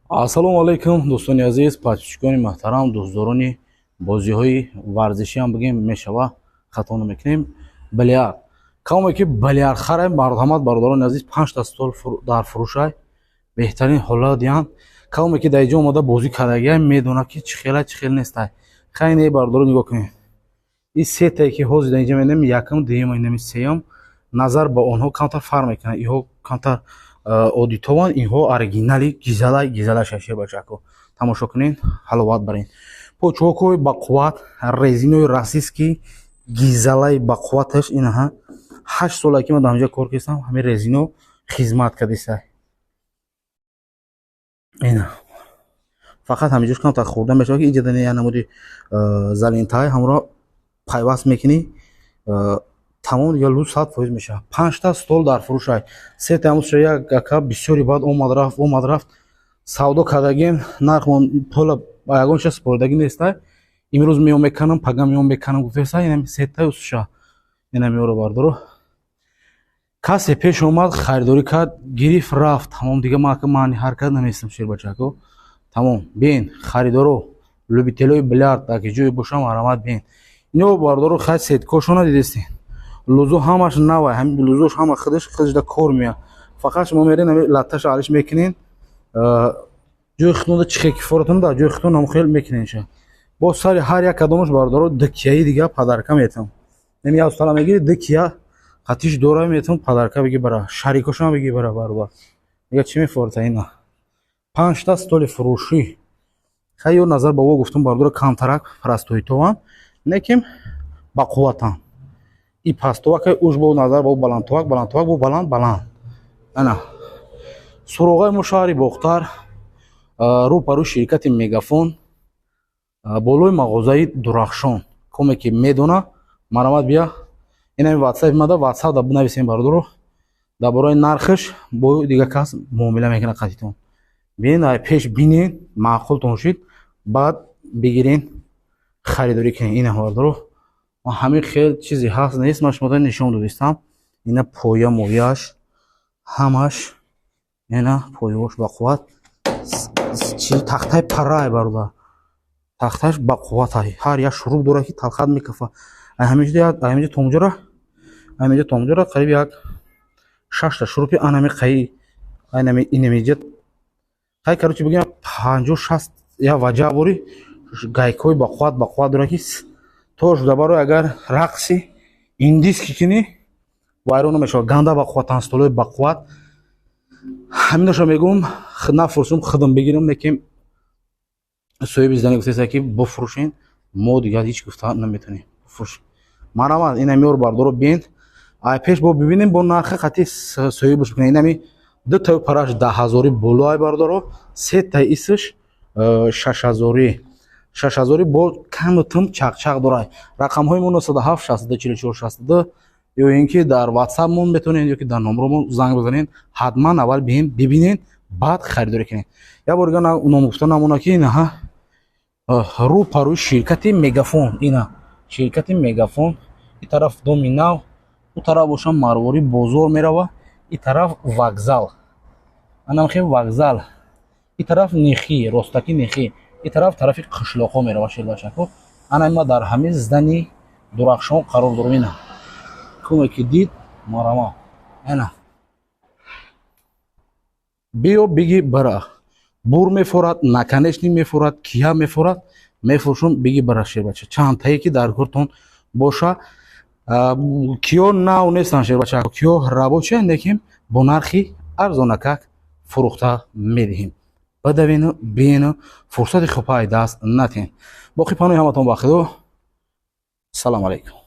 Ассалому алайкум, дӯстони азиз, подписчикони муҳтарам, дӯстдорони бозиҳои варзишӣ ҳам бигем мешава, хато намекунем. Билярд кадоме ки билярд харем, марҳамат, бародарони азиз, панҷта стол дар фурӯшай, беҳтарин ҳолат диҳанд. Кадоме ки дар инҷо омада бозӣ кардагиай, медонад, ки чӣ хела, чӣ хел нестай. Хай, не, бародаро, нигоҳ кунед, ин сетае ки ҳозир дар инҷа мебинем, якум, дуюм, инами сеюм, назар ба онҳо камтар фарқ мекунад. Инҳо камтар оддитованд, инҳо оригинали гизала гизала шашир. Бачако, тамошо кунед, ҳаловат барен. Почокҳои бақувват, резинои российский, гизалаи бақувваташ. Инаҳа, 8 сола ки ман дар ҳамҷа кор кардам, ҳамин резино хизмат кардиста. Ина фақат ҳаминҷош камтар хурда мешавад, ки иҷа як намуди залинтаи ҳамро пайваст мекунӣ, тамом, дига луз 100% мешавад. Панҷта стол дар фурӯшай, сета ҳамуша як ака бисёри баъд омад рафт, омад рафт, савдо кардагем, нархмон пула ба ягон чиз супоридагӣ нестай. Имрӯз меом меканам, пага меом меканам гуфтеса. Инами сетаи усуша, инами ёро, бардоро, касе пеш омад, харидорӣ кард, гирифт, рафт, тамом. Дига ман мани ҳаракат наместам, шербачако, тамом. Бин, харидоро, любителои билярд дар ки ҷое бошам, марҳамат, бин. Ино, бардоро, хай, сеткошона дидестин, лузо ҳамаш навай, ҳамин лузош ҳама худаш худашда кор меяд. Фақат шумо мерен, ҳами латташа алиш мекунен, ҷои худтонда чихе кифоратон, дар ҷои худтон ҳам хел мекунен. Бо сари ҳар як кадомаш, бардоро, дикияи дига подарка метам. Неми як устала мегири, дикия қатиш дора метам, подарка биги бара, шарикошам биги бара, баробар. Дига чӣ мефорта? Ина панҷта столи фурӯшӣ. Хай, ё назар ба во гуфтум, бардоро, камтарак простоитованд, лекин бақувватанд. И пастовакай уж бо назар ба баландтовак, баландтовак бо баланд баланд. Ана суроғаи мо шаҳри Бохтар, рӯ ба рӯи ширкати Мегафон, болои мағозаи Дурахшон. Коме ки медона, марҳамат, бия. Инами ватсапи мада, ватсап да бинависем, бародаро, дар бораи нархаш бо дигар кас муомила мекунад қатитон. Бинед, ай пеш бинед, маъқултон шид, баъд бигирен, харидорӣ кунед. Ина, бародаро, ҳамин хел чизе ҳаст, нест, ман шумо нишон додистам. Ина поя мояш ҳамаш, ина пояош бақувват, тахтаи парай, бародар, тахтааш бақувватай, ҳар як шуруп дорад, ки талхат мекафа. Ҳаминҷо томҷора, ҳаминҷо томҷора қариб як шашта шурупи анами қаи анами инамиҷа қай, короче, бигӯям, 50-60 як ваҷа бори гайкҳои бақувват, бақувват дорад, ки то шуда барои агар рақси индийский кунӣ, вайрон намешавад. Ганда бақувватан, столои бақувват. Ҳаминаша мегӯм, нафурӯшум, худам бигирам, лекин соҳиби здание гуфтеста, ки бифурӯшен, мо дигар ҳеҷ гуфта наметавонем, бифурӯшем. Марҳамат, инами ёр, бардоро, биен, ай пеш бо бибинем, бо нархи қати соҳибаш бикунем. Инами дутаи параш 10 ҳазорӣ болоай, бардоро, сетаи исш 6 ҳазорӣ, 6 ҳазорӣ, бо каму тум чақчақ дорад. Рақамҳои мо 97 62 44 62, ё ин ки дар ватсапмон метавонед, ё ки дар номромон занг бизанед. Ҳатман аввал биен, бибинед, баъд харидорӣ кунед. Як бор дига номгуфта намона, ки инаҳа рӯ парӯи ширкати Мегафон, ина ширкати Мегафон, и тараф доми нав, ӯ тараф боша Марворӣ бозор мерава, и тараф вокзал, анамхе вокзал, и тараф нехи ростаки нехи, и тараф тарафи қишлоқҳо мерава. Шербачако, ана ма дар ҳамин здание Дурахшон қарор дорем. Ина куме ки дид, марама, ана биё, биги, бара. Бур мефорад, наконечник мефорад, кия мефорад, мефурӯшум, биги, бара, шербача. Чандтае ки дар кортон боша, киё нав нестанд, шербача, киё рабочий, лекин бо нархи арзонакак фурӯхта медиҳем. Бадавену биену, фурсати хуб ай даст натиҳем. Боқӣ панои ҳаматон ба худо. Салому алайкум.